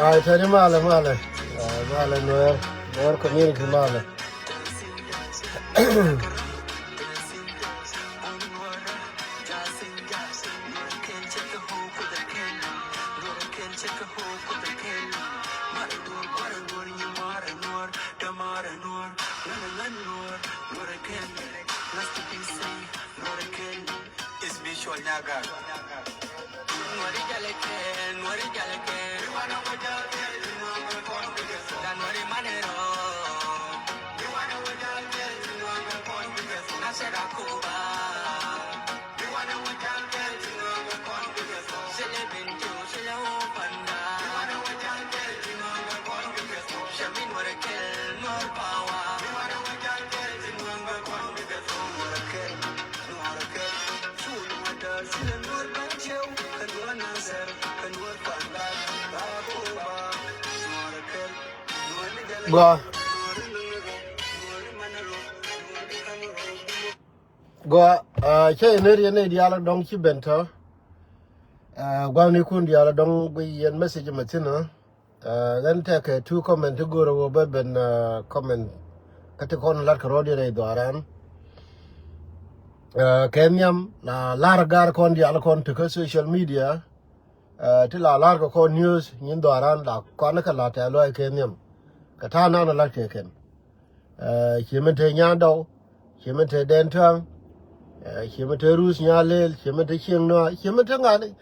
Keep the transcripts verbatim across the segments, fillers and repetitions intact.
Ai, tɛri malɛ, malɛ. Ai, malɛ, Nuer, Nuer community malɛ. Gua. Gua, ah, cɛ yɛ ner yɛ nɛy diaal dɔŋ ci ben tɔ. Ah, gua̱nikun diaal dɔŋ gui yɛn message mɛ thin, ah. Ah, ɣän tɛkɛ two comment ti go̱o̱rä wä bä ben, ah, comment kä ti kɔn lat kɛ rɔɔd yɛ rɛy dhuaaran. Ah, kɛ nhiam la lar gaar kɔn diaal kɔn ti kä social media. Ah, ti la lar kɛ kɔn news nyin dhuaaran la kɔn kɛ la tɛ̈th luaac kɛ nhiam. Kɛ ta̱a̱ nan lat kɛ kɛn. Ah, ci min te Nyandɔw, ci min te Dɛn Tuaŋ, ah, ci min te Ruth Nyalel, ci min te Cieŋ Nua, ci min te ŋa̱ni.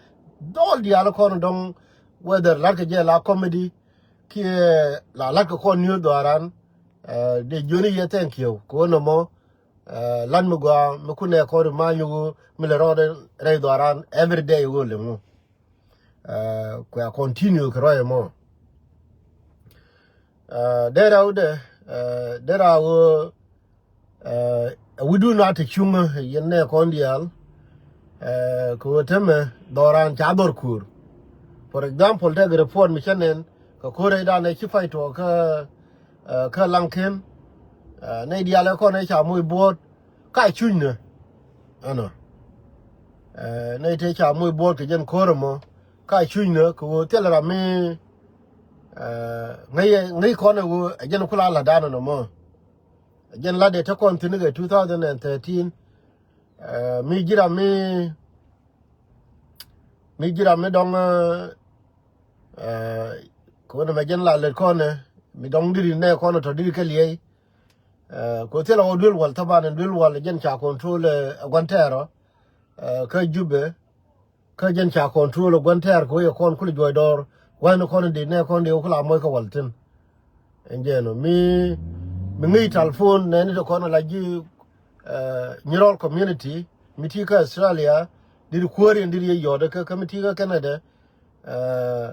Dhɔl diaal kɔn dɔŋ whether lat kɛ jɛ la comedy kiɛ la lat kɛ kɔn news dhuaaran. Ah, dee jiöni yɛ thank you kɛ wä nɔmɔ. Ah, lat mi gɔaa mi kun nɛ kɔn ri many wä mi lɛ rɔɔdɛ rɛy dhuaaran every day wä lɛ ŋu. Ah, kua continue kɛ rɔy mɔ. Ah, dee rɛw dɛ, ah, dee rɛw, ah, a wi̱du na te cuŋä yɛn nɛ kɔn diaal. Ah, kɛ wä temɛ dhɔran ca dhɔr kur. For example, tɛk report mi cä nɛn kɛ ko̱r rɛy danɛ ci pay tuɔɔk kä, ah, kä Laŋken. Ah, nɛy diaal ɛ kɔn ɛ ca moc buɔ̱ɔ̱t ka cucnä. Ɛnɔ. Eh, nɛy te ca moc buɔt kɛ jɛn ko̱r ɛmɔ ka cucnä kɛ ɣöö thilɛ ram mi, eh, ŋäc, ŋäc kɔn ɛ ɣöö ɛ jɛn kula la danɔ nɔmɔ. Ɛ jɛn lat ɛ te kɔn thi̱n kɛ two thousand and thirteen. Eh, mi ji̱ ram mi, mi ji̱ ram mi dɔŋ, eh, eh, kɛ ɣöö nɛmɛ jɛn la lät kɔn ɛ mi dɔŋ diri nɛ kɔn ɛ tɔ diri kɛ liɛy. Eh, kɛ thilɛ wä duel wal thaban in duel wal jɛn ca control, eh, ɛ gua̱n tɛɛr ɔ. Eh, kä Jubɛ, kä jɛn ca control ɛ gua̱n tɛɛr kɛ wä yɛ kɔn kul juɔc dɔɔr. Gua̱n kɔn in di nɛ kɔn di wä kul a moc kä wal thin. Ɛn jɛn ɔ mi, mi ŋi̱i̱c telephone nɛni ti kɔn ala ji̱, eh, Nyirɔl community mi ti kä Australia. Diri kuäär in diri yɛ yɔt kä, kä mi ti kä Canada. Eh,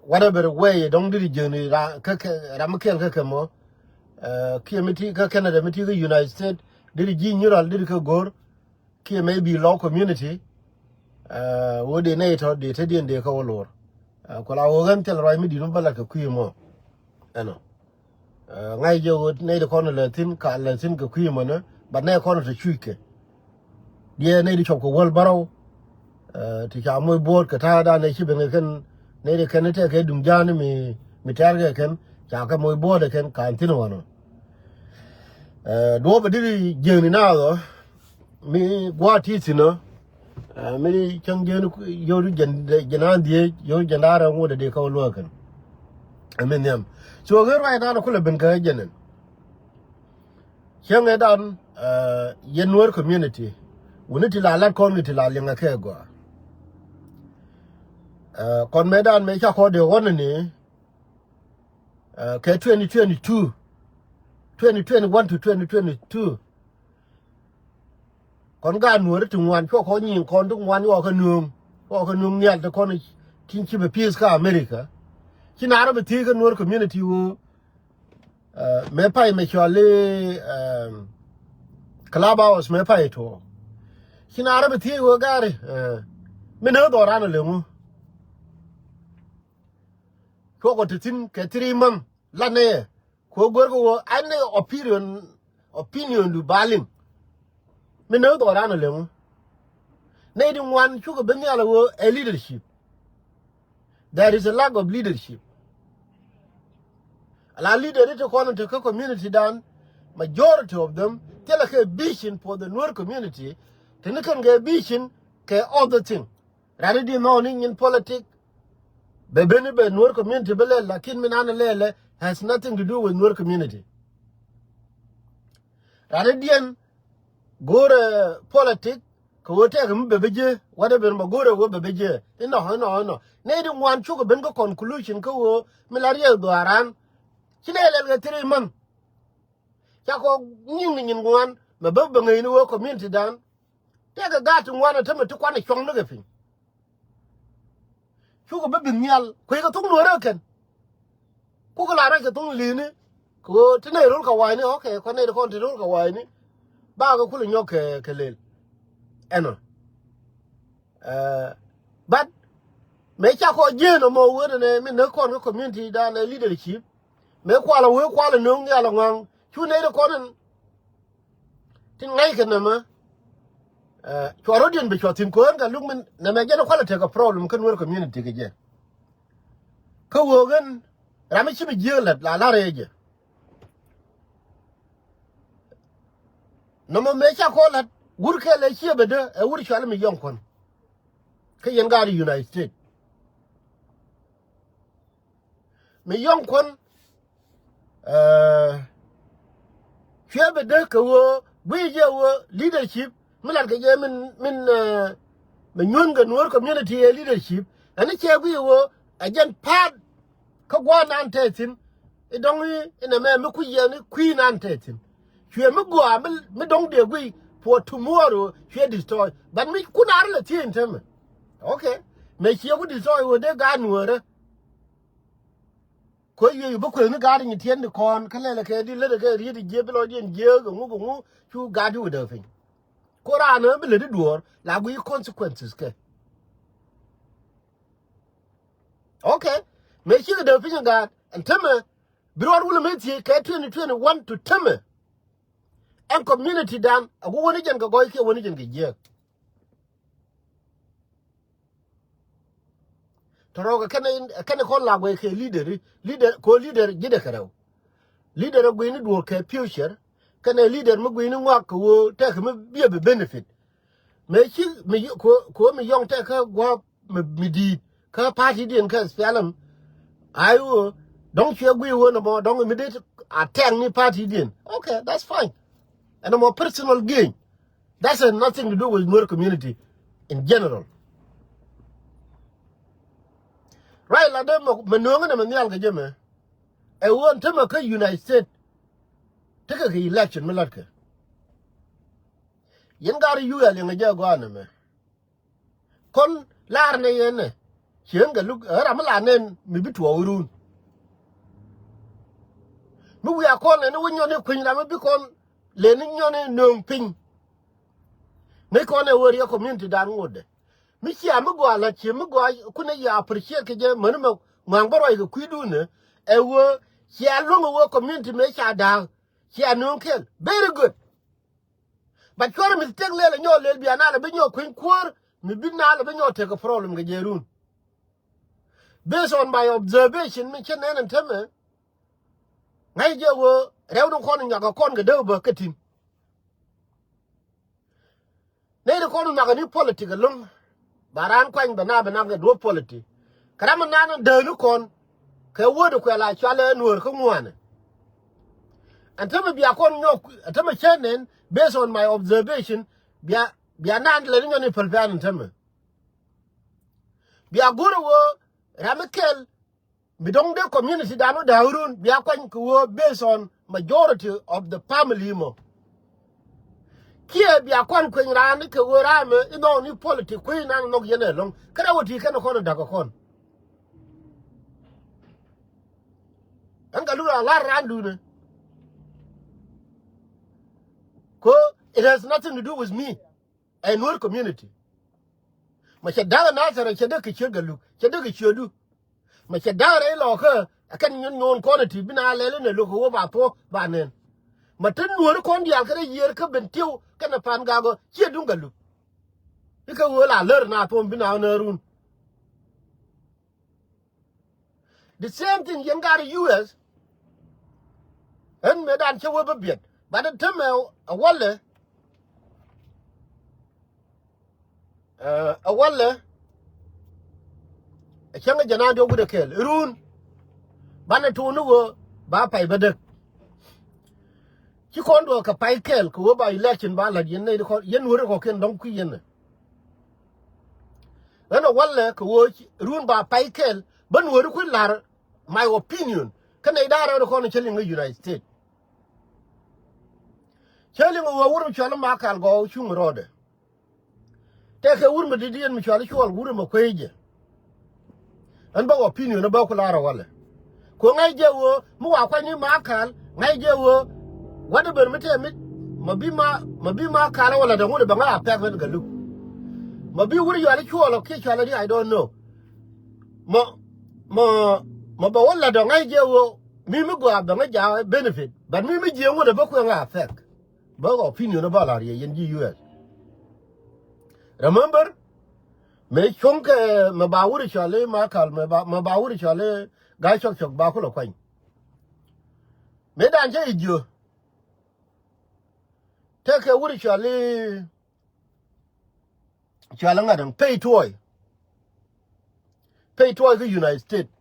whatever way dɔŋ diri jiäkni ra kä kɛ ram mi kɛl kä kɛ mɔ. Eh, kiɛ mi ti kä Canada mi ti kä United States diri ji̱ Nyirɔl diri kä go̱r. Kiɛ maybe lɔ community. Eh, wä dee nɛy tɔ dee te diɛn dee kä wä lor. Eh, kula wä ɣän thil ruac mi di̱t mi bä lat kɛ kui̱ mɔ. Ɛnɔ. Eh, ŋa̱c jɛ ɣöö nɛy ti kɔn lɛ thi̱n ka lɛ thi̱n kɛ kui̱ mänä, but nɛy kɔn ti cuc kɛ. Diɛ nɛy ti cuɔp kɛ wäl bärɔw. Eh, ti ca moc buɔ̱ɔ̱t kɛ ta̱a̱ dan nɛy ci ben kɛ kɛn, nɛy ti kɛn tɛk kɛ duŋ ja̱a̱n mi, mi tɛ̈r kɛ kɛn ca kɛ moc buɔ̱ɔ̱t ɛ kɛn ka̱n thi̱n wanɔ. Eh, duɔ̱ɔ̱p ɛ diri jiäkni naath ɔ. Mi gua̱a̱th ti thi̱n ɔ, eh, mi cäŋ jiäkni yio̱w ti jiɛn, jiɛn an dhieec, yio̱w ti jiɛn da̱ŋ rɛw ŋot ɛ dee kä wä luäk kɛn. Ɛ mi nhiam. So ɣer ruac dan kulɛ ben kä jɛn ɛn. Cäŋ ɛ dan, eh, yɛn Nuer community. Wuni ti la lat kɔn kɛ ti la liŋ ɛ kɛ gɔaa. Eh, kɔn mɛ dan mɛ ca kɔn dee ɣɔn ni, eh, kɛ twenty twenty-two. Twenty twenty-one to twenty twenty-two. Kɔn gaat Nuɔ̱ɔ̱ri ti ŋuan cuɔ kɔn nyiŋ kɔn ti ŋuan cuɔ kɛ nööŋ. Cuɔ kɛ nööŋ nhial ti kɔn tin ci bɛ peace kä America. Ci na rɔ bɛ thiec kä Nuɔ̱ɔ̱ri community ɣöö Mëë pay mɛ cɔal i̱ Clubhouse, mëë pay tuɔɔk. Ci naan rɔ bi thiec wee gari, mi nääth dhɔran a leŋu. Cuɔkɔ te thi̱n kɛ three month la nɛy ɛ. Ku go̱rkɛ wee ɛn opinion, opinion du ba liŋ. Mi nääth dhɔran a leŋu. Nɛy di ŋuan cukɛ ben nhial a wee ɛ leadership. There is a lack of leadership. Ala leader ti kɔn ti kä community dan, majority of them thilɛ kɛ vision for the Nuer community. Tini kɛn kɛ vision kɛ other thing. Rani di nɔɔni nyin politic. Bɛ beni bɛ Nuer community bɛ lɛl, lakin mi nan lɛl has nothing to do with Nuer community. Rani diɛn go̱rɛ politic kɛ wee tɛk mi bɛ bɛ jee, whatever, bɛ go̱rɛ wee bɛ bɛ jee. Inɔ, inɔ, inɔ. Nɛy di ŋuan cukɛ ben kä conclusion kä wee mi la riɛk dhuaran. Ci nɛy lɛl kɛ three month. Cakɔ nyiŋ ni nyin ŋuan mɛ bä bɛ ŋäcni wee community dan. Tɛkɛ gaat ti ŋuan ɛ tämɛ ti kuan ɛ cuɔ̱ŋ ni kɛ piny. Cukɛ bi bi nhial kueckɛ thok Nuäärä kɛn. Kukɛ la rɛc kɛ thok li̱i̱ni. Kɛ ɣöö ti nɛy ro̱l kɛ wa̱a̱cni, okay, kɔn nɛy ti kɔn ti ro̱l kɛ wa̱a̱cni. Bakɛ kulɛ nyɔk kɛ, kɛ lël. Ɛnɔ. But mëë cakɔ jieen ɛmɔ wen ɛnɛ mi näk kɔn kä community dan ɛ leadership. Mëë kualɛ wee kualɛ nööŋ nhial ɛŋɔaŋ cu nɛy ti kɔn ɛn. Tin ŋa̱ckɛ nɛmɛ. Cua ro̱diɛn bi cua thi̱n ko̱o̱n kɛ luk min nɛmɛ jɛn kualɛ tekɛ problem kä Nuer community kɛ jɛ. Kä wee ɣän ram mi ci bi jiääk la̱t la la̱r ɛ jɛ. Nɔmɔ mëë ca kɔn la̱t wur kɛl ɛ ciɛ bɛ dee ɛ wur cual mi yɔŋ kuɔn. Kä yɛn gaat United States. Mi yɔŋ kuɔn cuɛ bɛ dee kɛ wee guiy jɛ wee leadership mi lat kɛ jɛ min, min mi nyuɔ̱n kɛ Nuer community ɛ leadership. Ɛn cɛ guiy wee ɛ jɛn pa̱a̱t kä gua̱a̱r nan tɛthin. I̱ dɔ̱ŋ i̱ inɛ mɛ mi kui̱ yɛn i̱ kui̱ nan tɛthin. Cuɛ mi gɔaa mi, mi dɔ̱ŋ dee guiy for tomorrow cuɛ destroy. But mi kun ar lɛ thiee in tämɛ. Okay. Mɛ ciɛ ku destroy wee dee gaat Nuäärä. Kɔ yuec bi kueth ni gaat in tiɛn di kɔn kä lɛlɛ kɛ di lät kɛ riet di jiɛ bi lɔ diɛn jiɛ kɛ ŋu kɛ ŋu cu gaat di wä dee piny. Ko raan bi lät di duɔɔr la guiy consequences kɛ. Okay. Mëë cikɛ dee piny gaat ɛn tämɛ bi ruɔt wulɛ mëë thiec kɛ twenty twenty one to tämɛ. Ɛn community dan a ku wäni jɛn kɛ gɔɔy kiɛ wäni jɛn kɛ jiɛk. Tɔrɔk kɛn, kɛn kɔn la guɛy kɛ leader, leader ko leader ji̱dɛ kɛ rɛw. Leader a guini duɔr kɛ future kɛn leader mi guini ŋuak kɛ wee tɛk mi biɛ bi benefit. Mëë ci mi ko, ko mi yɔŋ tɛk kä gua̱a̱p mi, mi di̱i̱t kä party diɛn kä S P L M. Ai wee dɔ̱ŋ cuɛ guiy wee nɔmɔ dɔ̱ŋ mi det a tɛŋ ni party diɛn. Okay, that's fine. Ɛn nɔmɔ personal gain. That has nothing to do with Nuer community in general. Right la dee mɛ nööŋä nɛ mɛ nhial kɛ jɛ mɛ. Ɛ ɣöö ɛn tämɛ kä United States. Tekɛ kɛ election mi latkɛ. Yɛn gaat yu ɛ liŋ ɛ jɛ gɔaa nɛ mɛ. Kɔn laar nɛ yɛn nɛ cieŋ kɛ luk ɛ ram mi la nɛn mi bi tuɔɔk run. Mi wiaa kɔn lɛni wä nyɔni kui̱ny ram mi bi kɔn lɛni nyɔni nööŋ piny. Mi kɔn ɛ wä riɛ community dan ŋotdɛ. Mi cia mi gɔaa la cie mi gɔaa kunɛ yɛ appreciate kɛ jɛ mäni mɛ ŋuaŋ bä ruac kɛ kui̱dun ɛ wä cia luäŋ ɛ wä community mëë ca da̱a̱k cia nööŋ kɛl very good. But cuarɛ mistake lɛl ɛ nyɔk lɛl bia nal ɛ bi nyɔk kueny kuäär mi bi nal ɛ bi nyɔk tekɛ problem kɛ jɛ run. Based on my observation mi cä nɛn ɛn tämɛ. Ŋa̱c jɛ wee rɛw ni kɔn nyuak kɛ kɔn kɛ dee bä kä tin. Nɛy ti kɔn nhɔakɛ ni politik ɛlɔ̱ŋ. Ba raan kuany bɛ na bɛ na kɛ duɔ̱p politik. Kɛ ram mi naan dääni kɔn kɛ word kuɛ la cualɛ Nuäär kä ŋuanɛ. Ɛn tämɛ bia kɔn nyɔk ɛn tämɛ cä nɛn based on my observation. Bia, bia naan lɛ ni nyɔn i̱ päl pɛn ɛn tämɛ. Bia go̱rɛ wee ram mi kɛl mi dɔ̱ŋ dee community dan wä da̱a̱k run bia kuany kɛ wee based on majority of the family mɔ. Kiɛ bia kuan kueny raan kɛ wee raamɛ inɔɔni politik kui̱ nan nhɔk yɛn ɛlɔ̱ŋ kɛnɛ wä ti kɛn kɔn da̱k kɔn. Ɛn kɛ lura lar raan duunɛ. Ko, it has nothing to do with me. Ɛ Nuer community. Ma cɛ da̱k ɛ Nathɛr, cɛ dee kɛ ciöt Galuk, cɛ dee kɛ ciötdu. Ma cɛ da̱k rɛy lɔɔkä, ɛ kɛn nyuɔn nyuɔn kɔn ɛ ti bi na lɛl inɛ lo̱k ɛ wä ba thuɔ̱k ba nɛn. Ma te Nuɔ̱ri kɔn diaal kä rɛy yiër kä Bentiu kɛnɛ Pangak ɔ, ciɛ duŋ Galuk. Ikä ɣöö la lär na thuɔ̱m bi na ɣän ɣän run. The same thing yɛn gaat U S. Ɣän mëëdan cä wee bä biɛt. But ɛ tämɛ ɛ walɛ. Ɛ walɛ. Ɛ cäŋ ɛ jɛn an diɔ̱k wi̱cdɛ kɛɛl irun. Banɛ tuun ni ɣöö ba pay bä däk. Ci kɔn duɔ̱ɔ̱k kɛ pay kɛɛl kɛ ɣöö ba election ba la̱t yɛn nɛy ti kɔn yɛn Nuɔ̱ri kɔ̱kiɛn dɔ̱ŋ kui̱ yɛn ɛ. Ɣän ɛ walɛ kɛ ɣöö ci run ba pay kɛl bä Nuɔ̱ri kui̱ la̱r, my opinion. Kä nɛy da̱a̱ rɛw ti kɔn cä liŋ kä United States. Cä liŋ ɛ ɣöö wur mi cɔal i̱ Makal Gɔw cuŋ rɔɔdɛ. Tɛkɛ wur mi di̱t yɛn mi cɔal i̱ Cuɔl wur ɛmɛ kueec jɛ. Ɣän bä opinion ɛ bä ku la̱r ɛ walɛ. Ku ŋäc jɛ ɣöö mi wa kuany ni Makal, ŋäc jɛ ɣöö whatever mi tɛm mi, ma bi ma, ma bi Makal ɛ wä la̱t ɛ ŋut ɛ bɛ ŋa̱ a pɛk ɣän Galuk. Ma bi wur yual i̱ Cuɔl ɔ kiɛ Cuɔl ɛ di, I don't know. Ma, ma, ma bɛ wä la̱t ɔ ŋäc jɛ ɣöö mi mi gɔaa bɛ ŋa̱ jaak benefit. But mi mi jiɛ ŋut ɛ bä kuɛ ŋa̱ a pɛk. Bä opinion ɛ bä la̱r yɛ yɛn ji̱ U S. Remember, mëë cuɔ̱ŋ kɛ mɛ ba wur i̱ cɔal i̱ Makal, mɛ ba, mɛ ba wur i̱ cɔal i̱ Gai Cɔk Cɔk ba kulɛ kuany. Mëëdan cä i̱ jiö. Tëëkɛ wur i̱ cɔal i̱, cɔal i̱ ŋa̱t ɛn pay tuɔɔy. Pay tuɔɔy kä United States.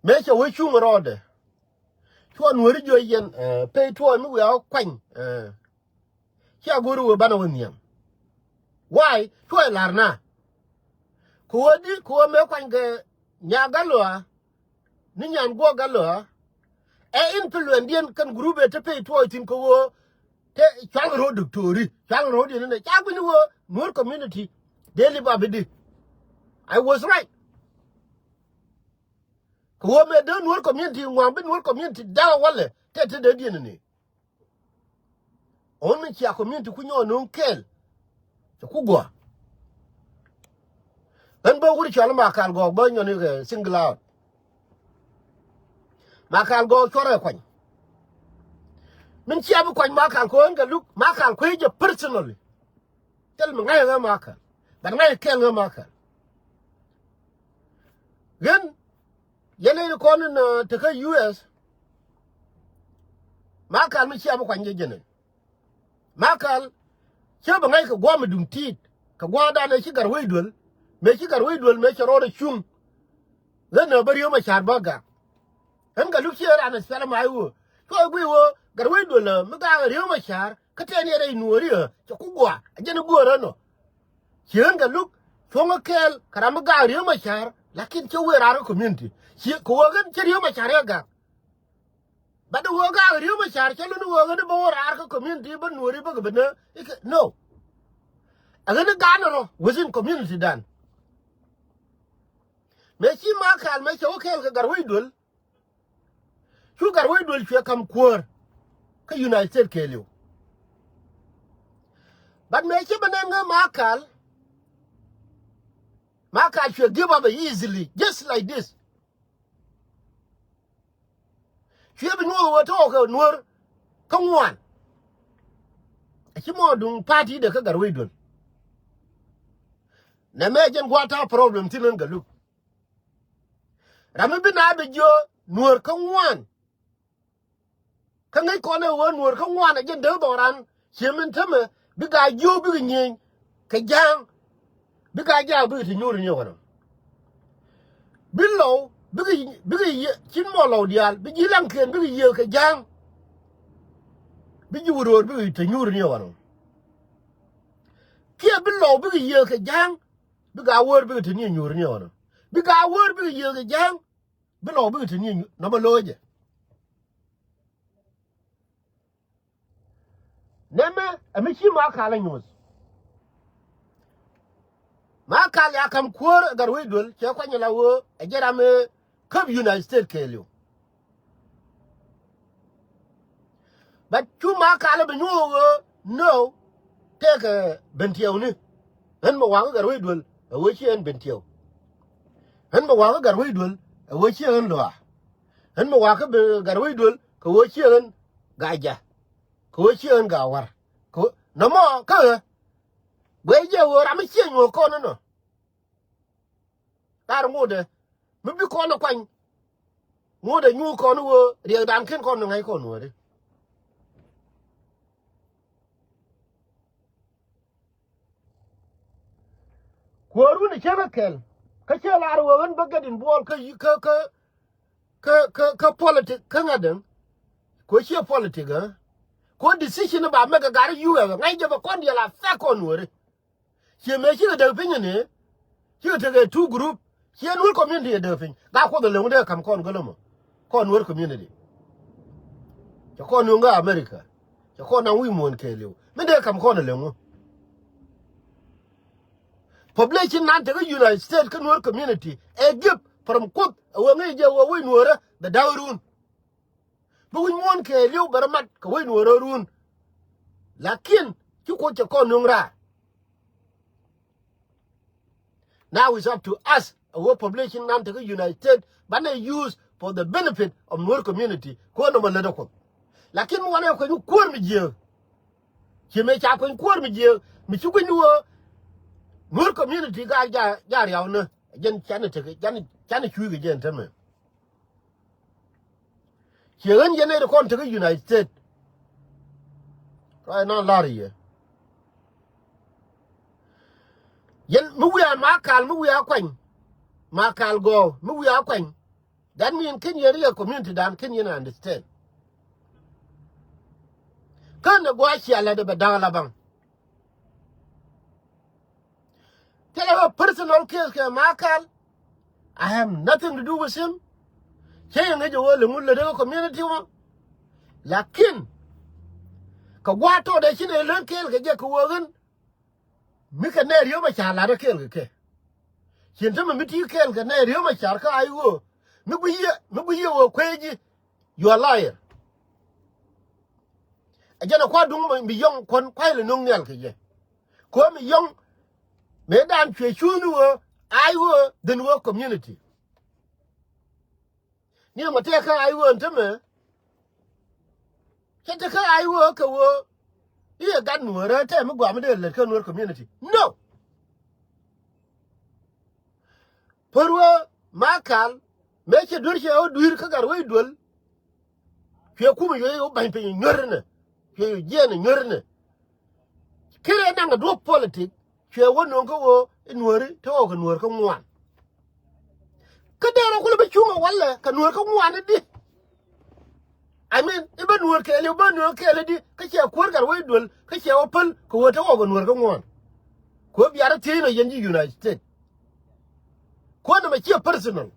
Mëë cɛ wee cuŋ rɔɔdɛ. Cuɔ Nuɔ̱ri jiö yɛn, ɛ, pay tuɔɔy mi wiaa kuany, ɛ. Cia go̱o̱ri wee banɛ wä nhiam. Why? Cuɔ ɛ la̱r na. Kɛ ɣöö di, kɛ ɣöö mëë kuany kɛ Nyagalɔa, ni Nyanguɔk Galɔa. Ɛ influence diɛn kɛn group ɛ te pay tuɔɔy thi̱n kɛ ɣöö te cual kɛ ro̱o̱ diktori, cual kɛ ro̱o̱ diɛn inɛ. Ca gui̱ni ɣöö Nuɔ̱r community dee lip up idi. I was right. Kɛ ɣöö mëë dee Nuɔ̱r community ŋuam bi Nuɔ̱r community da̱k ɛ walɛ te te dee diɛn ini. Ɣän mi cia community ku nyɔɔn no̱o̱ŋ kɛɛl. Cɛ ku gua̱a̱. Ɣän bä wur cɔal i̱ Makal Gɔɔk bä nyɔn ikɛ single out. Makal Gɔɔk cuɔrɛ kuany. Min cia bi kuany Makal kɛ ɣän Galuk, Makal kuec jɛ personally. Thil mi ŋa̱c ɛ ɣä Makal. But ŋa̱c ɛ kɛɛl ɣä Makal. Ɣän yɛn nɛy ti kɔn in, uh, tekä U S. Makal mi cia bi kuany jɛ jɛn ɛn. Makal cä bi ŋa̱c kɛ gua̱a̱th mi duŋ ti̱i̱t. Kɛ gua̱a̱thdan ëë ci Gatwec Duel. Mëë ci Gatwec Duel mëë cɛ rɔɔdɛ cuŋ. Ɣän ɛ bä Riek Macar bä gak. Ɣän Galuk ciɛ raan ɛ thilɛ mac ɣöö cuɔ guiy ɣöö Gatwec Duel ɛ mi gak Riek Macar. Kä tɛn yɛ rɛy Nuɔ̱ɔ̱ri ɛ cɛ ku gua̱a̱ ɛ jɛn i̱ göörä nɔ. Ci ɣän Galuk cuɔ̱ŋä kɛɛl kɛ ram mi gak Riek Macar. Lakin cä wëë raar kä community ci kɛ ɣöö ɣän cä Riek Macar ɛ gak. But ɣöö gak Riek Macar cä luni ɣöö ɣän i̱ bä wä raar kä community bä Nuɔ̱ɔ̱ri bä kɛ bi nä ikɛ no. Ɛ ɣän i̱ gan rɔ within community dan. Mëë ci Makal mëë cɛ wä kɛɛl kɛ Gatwec Duel. Cu Gatwec Duel cuɛ ka̱m kuäär kä United States kɛɛliw. But mëë ci bä nɛn ŋä Makal. Makal cuɛ give up easily just like this. Cuɛ bi nyuɔth wee tɔɔk kɛ Nuɔ̱r kä ŋuan. Aci mɔ duŋ party de kä Gatwec Duel. Nɛ mɛ jɛn gua̱a̱th ta̱a̱ problem thi̱n ɣän Galuk. Ram mi bi na bi jiö Nuɔ̱r kä ŋuan. Kä ŋäc kɔn ɛ ɣöö Nuɔ̱ɔ̱r kä ŋuan ɛ jɛn dee dhɔran. Ciɛ min tämɛ bi gaa jiöök bikɛ nyieny kɛ ja̱a̱ŋ. Bi gaa jaak bikɛ te nyuur ni ɣɔnɔ. Bi lɔw bikɛ, bikɛ yiëë cin mɔ lɔw diaal bi ji̱ laŋkiɛn bikɛ yiëë kɛ ja̱a̱ŋ. Bi ji̱ wuröör bikɛ te nyuur ni ɣɔnɔ. Kiɛ bi lɔw bikɛ yiëë kɛ ja̱a̱ŋ. Bi gaa wäär bikɛ te ni nyuur ni ɣɔnɔ. Bi gaa wäär bikɛ yiëë kɛ ja̱a̱ŋ. Bi lɔw bikɛ te ni nyuur nɔmɔ lo̱o̱cɛ. Nɛmɛ ɛ mi ci Makal ɛ nyuɔ̱th. Makal ya ka̱m kuäär ɛ Gatwec Duel cɛ kuany ɛ la ɣöö ɛ jɛ ram ɛ käp United States kɛɛliw. But cu Makal bi nyuɔk ɣöö, no, tëëkɛ Bentiu ni. Ɣän mi wakä Gatwec Duel ɛ ɣöö ciɛ ɣän Bentiu. Ɣän mi wakä Gatwec Duel ɛ ɣöö ciɛ ɣän Luaak. Ɣän mi wakä Gatwec Duel kɛ ɣöö ciɛ ɣän Gaja. Kɛ ɣöö ciɛ ɣän Gawar. Kɛ ɣöö nɔmɔ kä ɣä. Guɛ jɛ ɣöö ram mi ciɛ nyuɔk kɔn inɔ. Kar ŋotdɛ mi bi kɔn ɛ kuany. Ŋotdɛ nyuɔk kɔn ɣöö riɛkdan ken kɔn ɛ ŋa̱c kɔn Nuääri. Kuäär wun ɛ cä kä kɛl kä cä lar ɣöö ɣän bä get involved kä kä kä kä kä kä politic kä ŋa̱t däŋ. Kɛ ɣöö ciɛ politic ɛ kɛ ɣöö decision ba mɛk ɛ gat ɛ yuk ɛ ŋa̱c jɛ bɛ kɔn diɛl a thɛk kɔn Nuääri. Ciɛ mëë cikɛ däk piny ni cikɛ tekɛ two group. Ciɛ Nuer community ɛ däk piny. Gaa Kuoth ɛ leŋ dee kam kɔn gölä mɔ. Kɔn Nuer community. Cɛ kɔn nuŋ kä America. Cɛ kɔn naŋ wi̱i̱ muɔ̱ɔ̱n kɛɛliw mi dee kam kɔn ɛ leŋ wä. Population nan tekɛ United States kä Nuer community ɛ gift from Kuoth ɛ wä ŋi̱i̱c jɛ wä wec Nuäärä bɛ da̱k run. Bi wi̱c muɔ̱ɔ̱n kɛɛliw bɛ rɔ mat kɛ wec Nuäärä run. Lakin ci Kuoth cɛ kɔn nuŋ raar. Now it's up to us. A wä population nan tekɛ United States banɛ use for the benefit of Nuer community. Kuɔn nɔmɔ lät ɛ Kuoth. Lakin mi wanɛ kueny kuäär mi jiääk. Ci mëë ca kueny kuäär mi jiääk mi ci gui̱ny ni wä Nuer community gaa ja ja riaw ni. Jɛn canɛ tekɛ canɛ canɛ cuy kɛ jɛn tämɛ. Ciɛ ɣän yɛn nɛy ti kɔn tekä United States. Ruac nan la̱r yɛ. Yɛn mi wiaa Makal mi wiaa kuany. Makal Gɔw mi wiaa kuany. That mean ken yɛn riɛk community dan ken yɛn understand. Kän ɛ gua̱a̱c ciɛ la̱t ɛ bɛ da̱k ala baŋ. Thilɛ ɣä personal case kɛ Makal. I have nothing to do with him. Cä yɛ ŋäc ɛ ɣöö lɛ ŋut lät ɛ kä community wä. Lakin kɛ gua̱a̱th tɔɔdɛ ci nɛ lät kɛɛl kɛ jɛ kɛ ɣöö ɣän mi kɛ nɛy Riek Macar lat ɛ kɛɛl kɛ kɛ. Cin tämɛ mi ti kɛɛl kɛ nɛy Riek Macar kä a i̱ ɣöö mi gui̱c yɛ mi gui̱c yɛ ɣöö kueec ji̱. You are liar. Ɛ jɛn ɛ kua̱r duŋ mi yɔ̱ŋ kuɔ̱n kua̱c lɛ no̱ŋ nhial kɛ jɛ. Kuäär mi yɔ̱ŋ mëë dan cuɛ cuuth ni ɣöö a i̱ ɣöö dhin ɣöö community. Ni ɛmɔ tëë kä a i̱ ɣöö ɛn tämɛ. Cä te kä a i̱ ɣöö kɛ ɣöö i̱ ɛ gat Nuäärä tɛm mi gɔaa mi dee lät kä Nuäär community. No. Pär wä Makal mëë cɛ duer cɛ ɣä dui̱r kä Gatwec Duel. Cuɛ kumɛ cuɛ ɣä ba̱ny piny nyuer inɛ. Cuɛ ɣä jiɛɛn nyuer inɛ. Kir ɛ naŋ kɛ duɔ̱p politik cuɛ wä nööŋ kä ɣöö i̱ Nuääri te ɣɔw kɛ Nuäär kä ŋuan. Kä dee rɔ kulɛ bi cuŋ ɛ walɛ kɛ Nuäär kä ŋuan i̱di. I mean i̱ bä Nuäär kɛɛliw bä Nuäär kɛɛl i̱di kä cɛ kuäär Gatwec Duel kä cɛ wä päl kɛ ɣöö te ɣɔw kɛ Nuäär kä ŋuan. Kuäär biarä thiec nɔ yɛn ji̱ United States. Kuäär nɔmɔ ciɛ personal.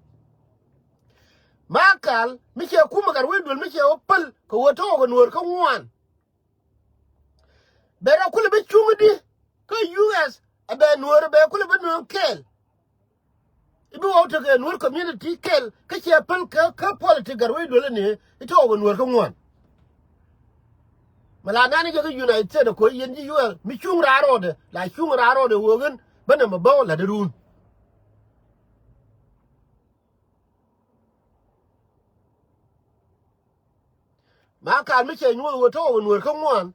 Makal mi cɛ kumɛ Gatwec Duel mi cɛ wä päl kɛ ɣöö te ɣɔw kɛ Nuäär kä ŋuan. Bɛ rɔ kulɛ bi cuŋ i̱di kä U S ɛ bɛ Nuäär bɛ kulɛ bi Nuäär kɛɛl. I̱ bi ɣɔw tekɛ Nuäär community kɛɛl kä cɛ päl kä kä politik Gatwec Duel ni i̱ te ɣɔw kɛ Nuäär kä ŋuan. Mɛ la nani jɛ kä United States ɛ ko̱ yɛn ji̱ U S mi cuŋ raar rɔɔdɛ la cuŋ raar rɔɔdɛ ɣöö ɣän bä nɛmɛ bä ɣä la̱t irun. Makal mi cɛ nyuɔth ɣöö te ɣɔw kɛ Nuäär kä ŋuan.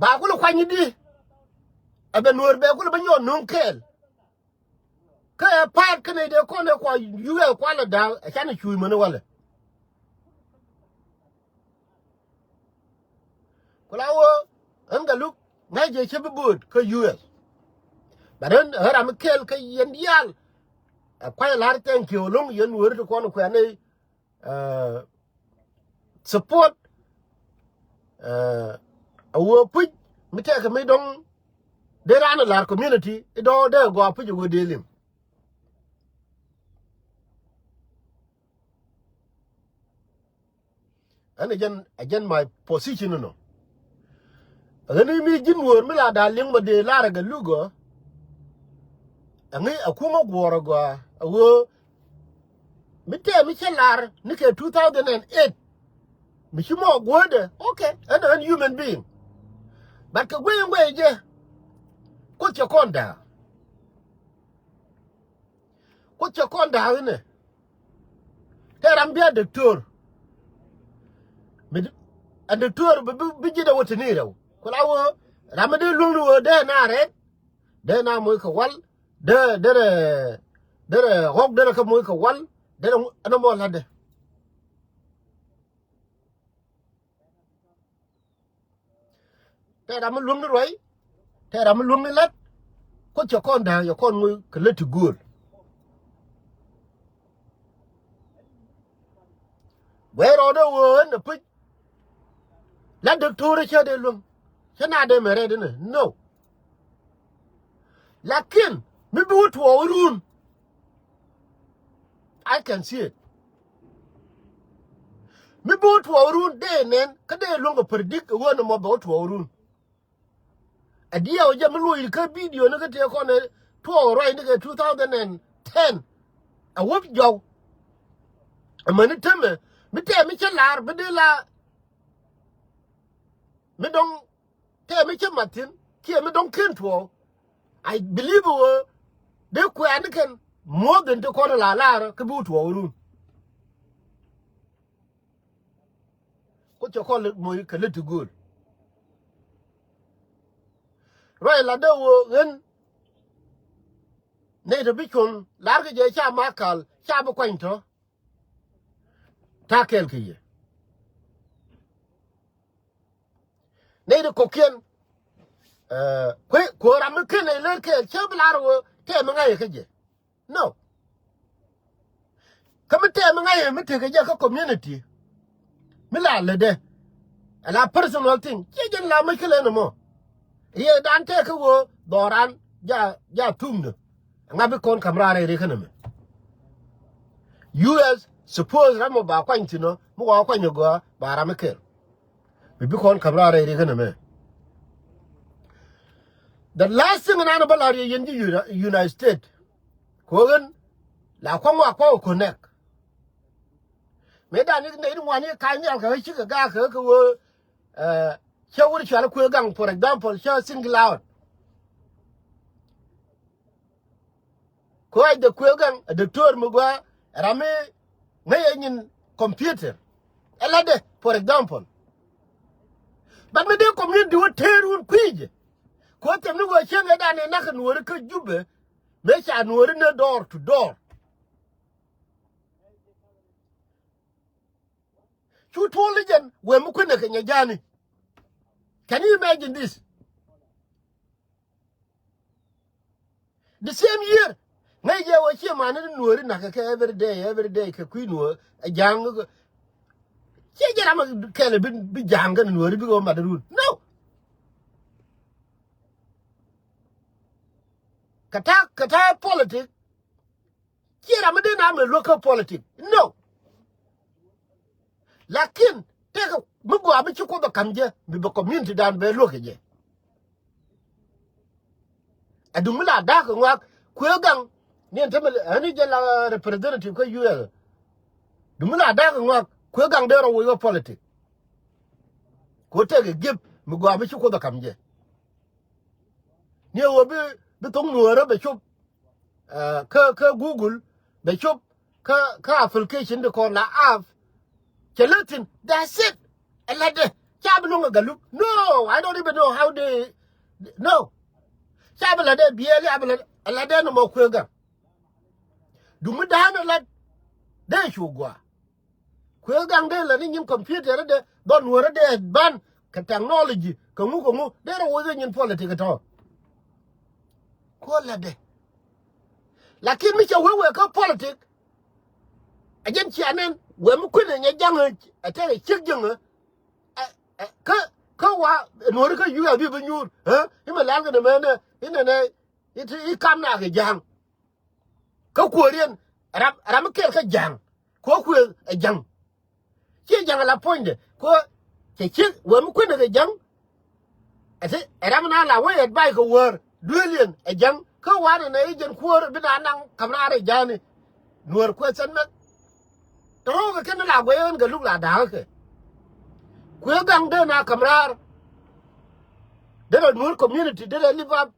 Ba kulɛ kuany i̱di. Ɛ bɛ Nuäär bɛ kulɛ bä nyɔɔt no̱o̱ŋ kɛɛl. Kä ɛ pa̱a̱t kä nɛy dee kɔn ɛ kua U S kualɛ da̱a̱k ɛ canɛ cuuc mäni walɛ. Ku la ɣöö ɣän Gatluak ŋa̱c jɛ cä bi bo̱o̱t kä U S. But ɣän ɣän ram mi kɛl kä yɛn diaal. Ɛ kua̱c ɛ la̱r thank you ɛlɔ̱ŋ yɛn Nuääri ti kɔn kuɛ̈ni. Support. Ɛ ɣöö puc mi tɛkɛ mi dɔ̱ŋ dee raan ɛ la̱r community i̱ dɔ̱ dee gɔaa puc ɛ ɣöö dee liŋ. Ɛn ɛ jɛn ɛ jɛn my position inɔ. Ɣän i̱ mi ji̱n wöör mi la da̱a̱ liŋ ma dee lar ɛ Gatluak ɔ. Ɛŋi ɛ kumä guɔ̱ɔ̱r ɛ gɔaa ɛ ɣöö mi tɛɛ mi cä lar ni kɛ two thousand and eight. Mi ci mɔ guädɛ, okay, ɛn ɛn human being. But kɛ guey in guey jɛ. Kuoth cɛ kɔn da̱a̱. Kuoth cɛ kɔn da̱a̱ inɛ. Tɛ ram bia doctor. Mi di-, a doctor bi, bi, bi ji̱ dɛ wä tini rɛw. Kula wä, ram mi dee luŋ ni wä dee na rɛt. Dee na moc kɛ wal. Dee, dee rɛ, dee rɛ ɣɔk, dee rɛ kä moc kɛ wal. Dee rɛ ɛn mɔ la̱tdɛ. Tɛ ram mi luäŋni ruac, tɛ ram mi luäŋni lat. Kuoth cɛ kɔn da̱a̱k, cɛ kɔn ŋuc kɛ lät ti gööl. Wee rɔɔdɛ wee ɣän ɛ puc. La doctor cä dee luäŋ. Cä na dee mɛ rɛt inɛ. No. Lakin mi bi wä tuɔɔk run. I can see it. Mi bi wä tuɔɔk run dee nɛn kä dee luäŋ kɛ predict ɛ ɣöö ni mɔ bɛ wä tuɔɔk run. A diɛw jɛ mi luɔc kä video ni kä tëë kɔn ɛ tuɔɔk ruacni kɛ two thousand and ten. A wäp jɔw. Amäni tämɛ mi tɛɛ mi cä lar bi dee la mi dɔŋ tɛɛ mi cä mat thi̱n kiɛ mi dɔ̱ŋ ken tuɔɔk. I believe wä dee kuɛɛni kɛn more than ti kɔn la lar kä bi wä tuɔɔk run. Kuoth cɛ kɔn lät moc kɛ lät ti gööl. Ruac la dee wä ɣän nɛy tɔ bi cuɔ̱ŋ lar kɛ jɛ ca ma kal ca bi kuany tɔ. Ta̱a̱ kɛɛl kɛ yɛ. Nɛy ti kɔ̱kiɛn. Kuɛ kuɛ ram mi ken nɛy lär kɛɛl cä bi lar wä tɛm mi ŋa̱c yɛ kä jɛ. No. Kä mi tɛm mi ŋa̱c yɛ mi tekɛ jɛ kä community. Mi la lätdɛ. Ala personal thing ciɛ jɛn la mi kɛ lɛ ni mɔ. Riɛkdan tɛk kä ɣöö dhɔran ja ja thumdä. Ŋa bi kɔn ka̱m raar rɛy riɛk kä nɛmɛ. U S suppose ram mɔ ba kuany thi̱n ɔ mi wa kuany ɛ gɔaa ba ram mi kɛl. Bi bi kɔn ka̱m raar rɛy riɛk kä nɛmɛ. The last thing nan bä la̱r yɛ yɛn ji̱ Uni- United States. Ko̱ ɣän la kua̱ŋ wa kua̱ ɔ connect. Mëë dan ni nɛy ti ŋuan ni ka̱ny nhial kɛ ɣä cikɛ gaak kɛ ɣä kɛ ɣöö Cä wut cual kuëë gaŋ, for example, cä single out. Kuäc de kuëë gaŋ a doctor mi gua ram mi ŋäc ɛ nyin computer. Ɛ latdɛ, for example. But mi dee community wä teer wun kui̱ jɛ. Kuäth thiɛm ni wä cieŋ ɛ dan ɛ nak nuɔri kä Jubɛ. Mëë ca nuɔri ni door to door. Cu tuɔl i̱ jɛn wee mi kuinɛ kɛ nyɛ ja̱a̱ni. Can you imagine this? The same year ŋäc jɛ wee cie mani ni nuɔri nakä kɛ every day, every day kɛ kui̱ nuɔri ɛ ja̱a̱ŋ. Cie jɛ ram kɛl bi, bi ja̱a̱ŋ kɛn nuɔri bikɛ wä mat run. No. Kɛ ta̱a̱, kɛ ta̱a̱ politic. Ciɛ ram mi dee na mɛ luäk kä politic. No. Lakin tëëkɛ mi gɔaa mi ci Kuoth ɛ ka̱m jɛ mi bɛ community dan bɛ luäk kɛ jɛ. Ɛ duŋ mi la da̱a̱k kɛ ŋɔak kuëë gaŋ. Ni ɛn tämɛ ɛ ni jɛ la representative kä U S. Duŋ mi la da̱a̱k kɛ ŋɔak kuëë gaŋ dee rɔ woc wä politic. Kɛ ɣöö tëëkɛ gift mi gɔaa mi ci Kuoth ɛ ka̱m jɛ. Ni ɛ ɣöö bi, bi thoŋ nuäärä bɛ cop. Kä, kä Google bɛ cop kä, kä application di kɔn la app. Cɛ lät thi̱n, that's it. Ɛ latdɛ ca bi luŋ ɛ Galup. No, I don't even know how they, no. Ca bi latdɛ biɛɛli a bi latdɛ, ɛ latdɛ ni mɔ kuëë gaŋ. Duŋ mi da̱a̱n ɛ lat dee cu gua̱a̱. Kuëë gaŋ dee la ni nyin computer dee dhɔn nuɔ̱ɔ̱rä dee advance kɛ technology kɛ ŋu kɛ ŋu dee rɔ woc nyin politic tɔ. Kuɔ latdɛ. Lakin mi cɛ wee wee kä politic. A jɛn cia nɛn wee mi kuinɛ nyɛ jaŋ ɛ tɛk ɛ ciek jäŋ ɛ kä kä wa nuɔ̱ɔ̱rä kä U S bi bi nyuur ɛ imɛ lɛl kɛ nɛ mɛ nɛ inɛ nɛ i̱ kam na kɛ ja̱a̱ŋ. Kä kuäärien ram, ram mi kɛl kä ja̱a̱ŋ. Kuäär kuëë ɛ ja̱ŋ. Ciɛ ja̱ŋ ala puɔ̱nydɛ kuäär cɛ ciek wee mi kuënɛ kɛ ja̱ŋ. Ɛ ti ɛ ram na la wee advice kɛ wäär duëëliɛn ɛ ja̱ŋ. Kä wanɛ nɛ i̱ jɛn kuäär bi na naŋ ka̱m raar ɛ ja̱a̱ni. Nuäär kuëë thɛn mɛk. Tɔ̱ ro̱o̱kɛ kɛn la guɛy ɣän kɛ luk la da̱a̱kä kɛ. Kuɛ gaŋ dee na kam raar. Dee rɔ Nuɔr community dee rɔ live up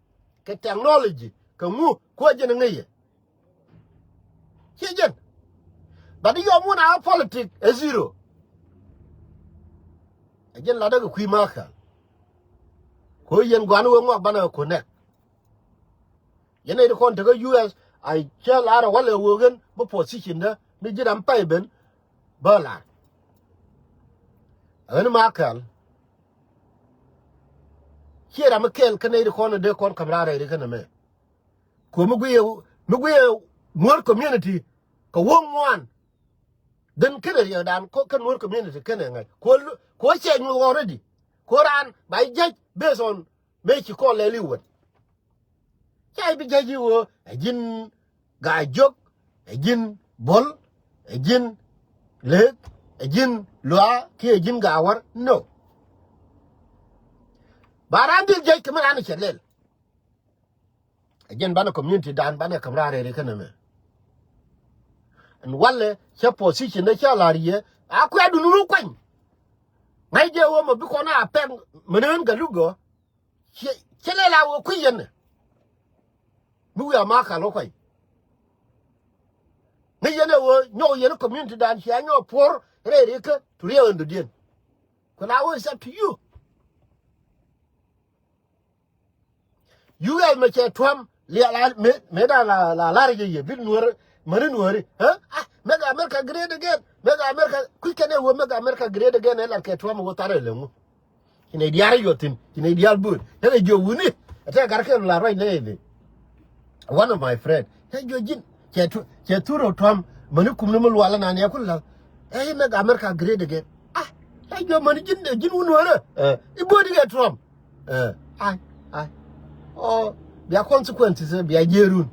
kɛ technology kɛ ŋu kuɛ jɛn ŋäc yɛ. Ciɛ jɛn. But yɔm wun a politic ɛ zero. Ɛ jɛn latdä kɛ kui̱ Makal. Ko yɛn gua̱n wee ŋuak banɛ kɛ connect. Yɛn nɛy ti kɔn tekä U S a cä lar ɛ walɛ wee ɣän bi position dä mi ji̱ ram pay ben bä lar. Ɣän Makal ciɛ ram mi kɛl kä nɛy ti kɔn dee kɔn kam raar rɛy ri kä nɛmɛ. Kuɛ mi guiyɛ mi guiyɛ Nuɔr community kɛ wä ŋuan. Then kenɛ riɛkdan kä Nuɔr community kenɛ ŋa̱c. Kuɛ lu- kuɛ cɛ nyuɔk already. Kuɛ raan ba ji̱ judge based on mëë ci kɔn lɛl i̱ wän. Ca i̱ bi judge i̱ ɣöö ɛ ji̱n Gaa-jiök, ɛ ji̱n Bol, ɛ ji̱n Lek, ɛ ji̱n Luaa kiɛ ɛ ji̱n Gaawär. No. Ba raan dhil judge kɛ mi raan cɛ lɛl. Ɛ jɛn banɛ community dan banɛ kam raar rɛri kä nɛmɛ. Ɛn walɛ cä position ni cä la̱r yɛ a kuɛ dun ru kuany. Ŋa̱c jɛ wä mɔ bi kɔn a pɛk mɛn ɣän Gatluak gɔ̱. Cɛ lɛ la wä kui̱ yɛn. Mi wi̱i̱ a Makal wä kuany. Ŋäc yɛn ɛ wä nyɔk yɛn community dan cia nyɔk puɔr rɛri kä tu riɛk ɛn dɔ̱diɛn. Ku la wä is up to you. U S mɛ cɛ Trump lial a mëë mëë dan la la lar jɛ yɛ bi Nuɔr mäni Nuɔri. Ɛ ah, make America great again, make America, kui̱ kɛn ɛ wä make America great again ɛ lat kɛ Trump wä thar ɛ lɛ ŋu. Ci nɛy diaal rɛy yuɔth thi̱n, ci nɛy diaal bööt tekɛ jiök wuni. Ɛ tɛk gat kɛl la ruac nɛy thi̱n. One of my friend cɛ jiök ji̱n cɛ thur ɛ Trump mäni kumni mi lual ɛnan ɛ kun la̱th. Ɛ i̱ make America great again. Ah, cɛ jiök mäni ji̱n ji̱n wun wärä. Ɛ i̱ bööt ikɛ Trump. Ɛ ai ai. Ɔ bia consequences ɛ bia jiërun.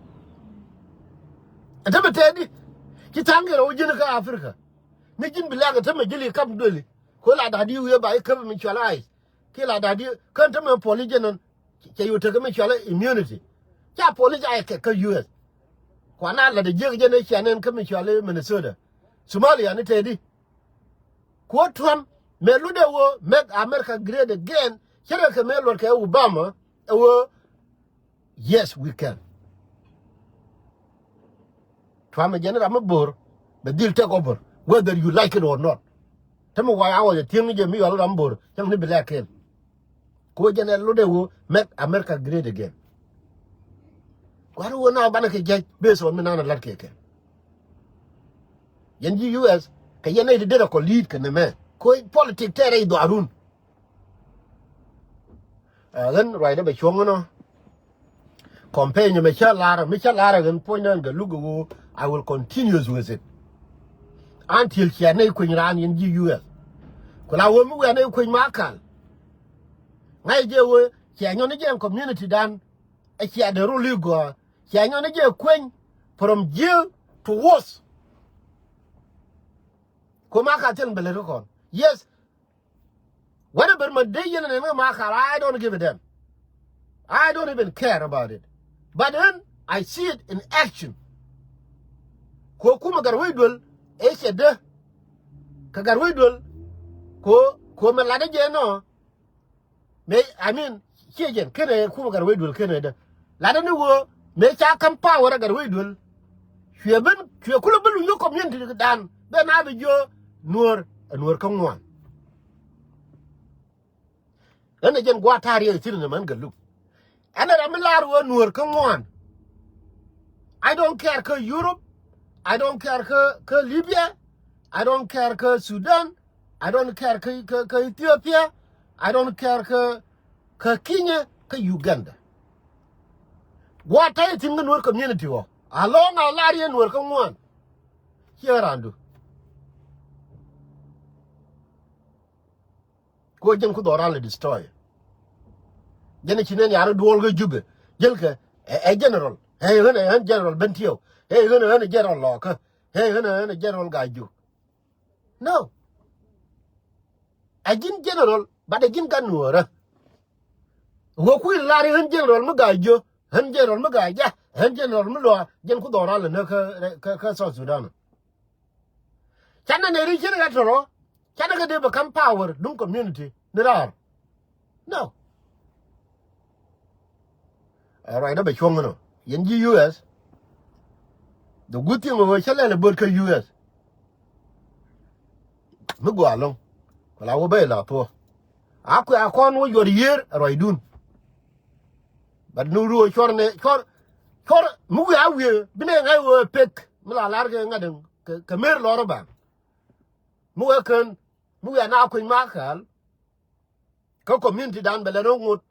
Ɛ tämɛ tɛɛdi ci tha̱a̱ŋ kɛ rɛw ji̱n kä Africa. Mi ji̱n bi lɛk ɛ tämɛ ji̱li kap dueli. Ko la da̱k di wiee ba i̱ käp mi cual ice. Ki la da̱k di kän tämɛ puɔli jɛn nɔn. Cɛ yo̱ tekɛ mi cual immunity. Ca puɔli ca yɛ kɛ kä U S. Kuan a lat ɛ jiäk jɛn ɛ cian ɛn kä mi cual Minnesota. Somalia ni tɛɛdi. Kuɔ Trump mɛ lutdɛ wä make America great again. Cɛ rɛ kɛ mɛ luɔt kɛ Obama ɛ wä. Yes, we can. Trump ɛ jɛn ram mi bo̱r bɛ dhil take over whether you like it or not. Te mi wac a wä jɛ thiäŋ ni jɛ mi yɔl ram bo̱r cäŋ ni bi lɛk kɛn. Ko jɛn ɛ lotdɛ wä make America great again. Gua̱r wä na banɛ kɛ jɛc based on mi nan a lat kɛ kɛ. Yɛn ji̱ U S kɛ yɛn nɛy ti derɛ kɔ lead kɛ nɛmɛ ko politic tɛɛrɛ i̱ dhuaarun. Ɛ ɣän ruacdä bɛ cuɔ̱ŋ inɔ. Campaign mɛ cä lar mi cä lar ɛ ɣän puɔ̱nydä ɛn Gatluak ɛ ɣöö I will continue with it until ciɛ nɛy kueny raan yɛn ji̱ U S. Ku la ɣöö mi wiaa nɛy kueny Makal. Ŋa̱c jɛ ɣöö ciɛ nyɔn ni jɛ ɛn community dan ɛ ciɛ dee rol i̱ gɔaa ciɛ nyɔn ni jɛ kueny from jail to worse. Ku Makal thil bɛ lät kä kɔn. Yes. Whatever mɛ dee yɛn ɛn ŋä Makal, I don't give a damn. I don't even care about it. But then I see it in action. Ko kumɛ Gatwec Duel ɛ cɛ dee. Kɛ Gatwec Duel ko ko mɛ latdä jɛ nɔ. Mëë I mean ciɛ jɛn kenɛ kumɛ Gatwec Duel kenɛ dee. Latdä ni wä mëë ca käm power ɛ Gatwec Duel. Cuɛ ben cuɛ kulɛ ben luny kä community dan ben a bi jiö Nuɔr ɛ Nuɔr kä ŋuan. Ɛn ɛ jɛn gua̱a̱th ta̱a̱ riɛk thi̱n ɛn ɛ män Gatluak. Ɛn ɛ ram mi lar wä Nuɔr kä ŋuan. I don't care kä Europe. I don't care kä kä Libya. I don't care kä Sudan. I don't care kä kä kä Ethiopia. I don't care kä kä Kenya kä Uganda. Gua̱a̱th ta̱a̱ thi̱n kä Nuɔr community ɔ. Alɔŋ a lar yɛ Nuɔr kä ŋuan. Ciɛ randu. Ko jɛn ku dhɔran lɛ destroy. Jɛn ci nɛn yar duɔl kä Jubɛ jɛl kɛ ɛ general. Ɛ ɣän ɛ ɣän general Bentiɛw. Ɛ ɣän ɛ ɣän general Lɔkä. Ɛ ɣän ɛ ɣän general Gajuk. No. Ɛ ji̱n general but ɛ ji̱n gat Nuɔrä. Wä kui̱ lar ɣän general mi Gajuk. Ɣän general mi Gaja. Ɣän general mi Lɔa jɛn ku dhɔran lɛ nä kä kä South Sudan. Canɛ nɛ ri cin ɣä tɔrɔ. Canɛ kɛ dee become power duŋ community ni raar. No. Ɛ ruacdä bɛ cuɔ̱ŋ inɔ yɛn ji̱ U S. The good thing ɛ ɣöö cä lɛl ɛ böt kä U S. Mi gɔaa ɛlɔ̱ŋ. Wala wä bä ila thuɔ̱. A kuɛ a kɔn wä yuɔr yiër ɛ ruacdun. But ni ruɔ cuɔr ni cuɔr cuɔr mi wiɛ a wiɛ bi ni ŋa̱c wä pek mi la lar kɛ ŋa̱t kɛ mer lɔr ba. Mi wä kän mi wiɛ na kui̱ny ma kal. Kä community dan bɛ lɛ rok ŋot.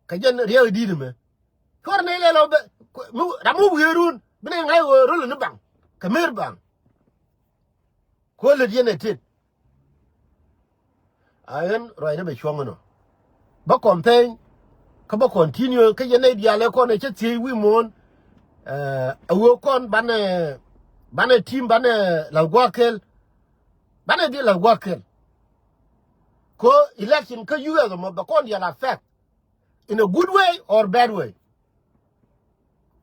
Kä jɛn riɛk di̱t mɛ cuɔr ni lɛ lɔ bɛ ram mi wiɛ run bi ni ŋa̱c wä rol ni baŋ kɛ mer baŋ. Kuɔ lät yɛn ɛ tit. A ɣän ruacni bɛ cuɔ̱ŋ inɔ bä campaign. Kä bä continue kä yɛn nɛy diaal ɛ kɔn ɛ cä thiec wi̱i̱ muɔ̱ɔ̱n. Ɛ ɣöö kɔn banɛ banɛ team banɛ la̱th gua̱a̱k kɛl. Banɛ dhil la̱th gua̱a̱k kɛl. Ko election kä U S ɛmɔ bɛ kɔn diaal affect in a good way or bad way.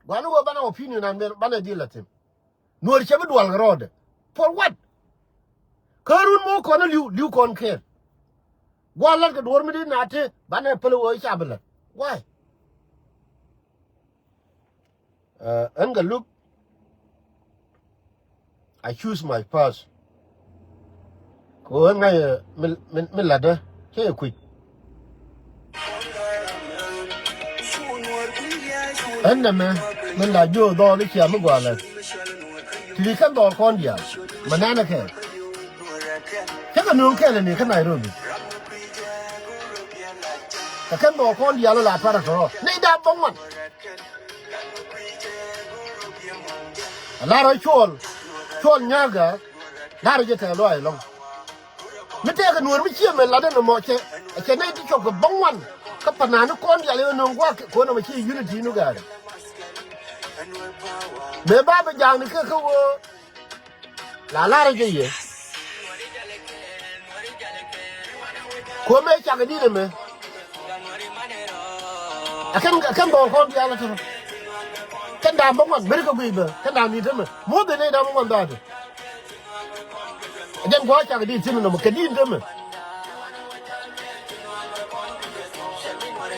Gua̱n wä banɛ opinion an banɛ dhil la̱th thi̱n. Nuɔr cɛ bi dual kɛ rɔɔdɛ. For what? Kä run mɔ kɔn liw liw kɔn kɛɛl. Gua̱n lat kɛ duɔr mi di na te banɛ päl wä ca bi la̱th. Why? Ɛn kɛ luk. I choose my path. Ko ɣän ŋa̱c mi latdä cä yɛ kui̱c. Ɣän nɛmɛ min la jiök dhɔɔl i̱ cia mi gua̱a̱ lät. Ti di kɛn dhɔɔl kɔn diaal mɛ nɛnɛ kɛɛl. Cä kɛ nööŋ kɛɛl ni kä Nairobi. Kɛ kɛn dhɔɔl kɔn diaal la tuarɛ kɛ rɔ nɛy da̱a̱ bä ŋuan. Lar ɔ cuɔl cuɔl nyääkä. Lar ɔ jɛ tɛɛ luaac ɛlɔ̱ŋ. Mi tɛɛkɛ nuɔ̱ɔ̱r mi cië mɛ latdä nɔmɔ cɛ. Cɛ nɛy ti cɔk kɛ bä ŋuan. Kä panani kɔn diaal yɛ nöŋ gua̱a̱k kɛ kɔn nɔmɔ ci unity ni gaari. Mëë ba bɛ ja̱a̱ŋni kɛ kä ɣöö la lar ɔ jɛ yɛ. Kuɔmɛ cakɛ di̱t ɛmɛ. Akɛn akɛn bɔɔk kɔn diaal ɛ tɔ̱. Kɛn da̱a̱m bä ŋuan meri kɛ guiy bä kɛn da̱a̱m ni tämɛ muɔth in nɛy da̱a̱m bä ŋuan dha̱a̱t. Jɛn gua̱a̱k cakɛ di̱t thi̱n nɔmɔ kɛ di̱t in tämɛ.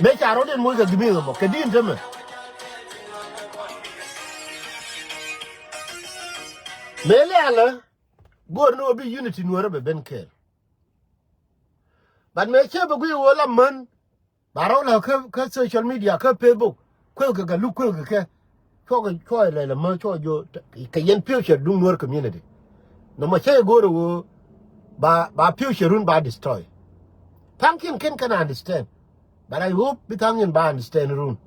Mëë ca rɔ̱t in moc kɛ gimi nɔmɔ kɛ di̱t in tämɛ. Mëë lialä go̱o̱r ni wä bi unity nuɔ̱ɔ̱rä bɛ ben kɛɛl. But mëë cä bɛ guiy wä la män. Ba rɔw la kä kä social media kä Facebook kuew kɛ kɛ luk kuew kɛ kɛ. Cuɔ kɛ cuɔ lɛ lɛ mä cuɔ jo kɛ yɛn future duŋ Nuer community. Nɔmɔ cɛ go̱o̱r ɣöö ba ba future run ba destroy. Thaŋ kiɛn ken kɛn understand. But I hope bi thaŋ yɛn ba understand run.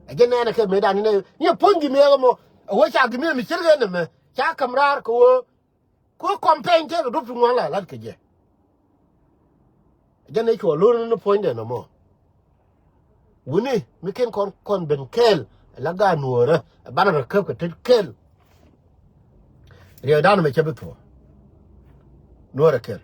Ɛ jɛ nɛɛnɛ kɛ mëë dan ni nɛ ni ɛ puɔ̱ny gi mëë kɛ mɔ. Ɛ wee ca gi mëë mi cir kɛ nɛ mɛ ca käm raar kɛ ɣöö Ku campaign tëëkɛ duɔ̱p ti ŋuan la lat kɛ jɛ. Jɛn ɛ cuɔ lo̱r ni puɔ̱nydɛ nɔmɔ. Wuni mi ken kɔn kɔn ben kɛɛl la gaat nuɔɔrä banɛ rɔ käp kɛ tet kɛɛl. Riɛkdan mɛ cɛ bi thuɔ̱ɔ̱. Nuɔɔrä kɛɛl.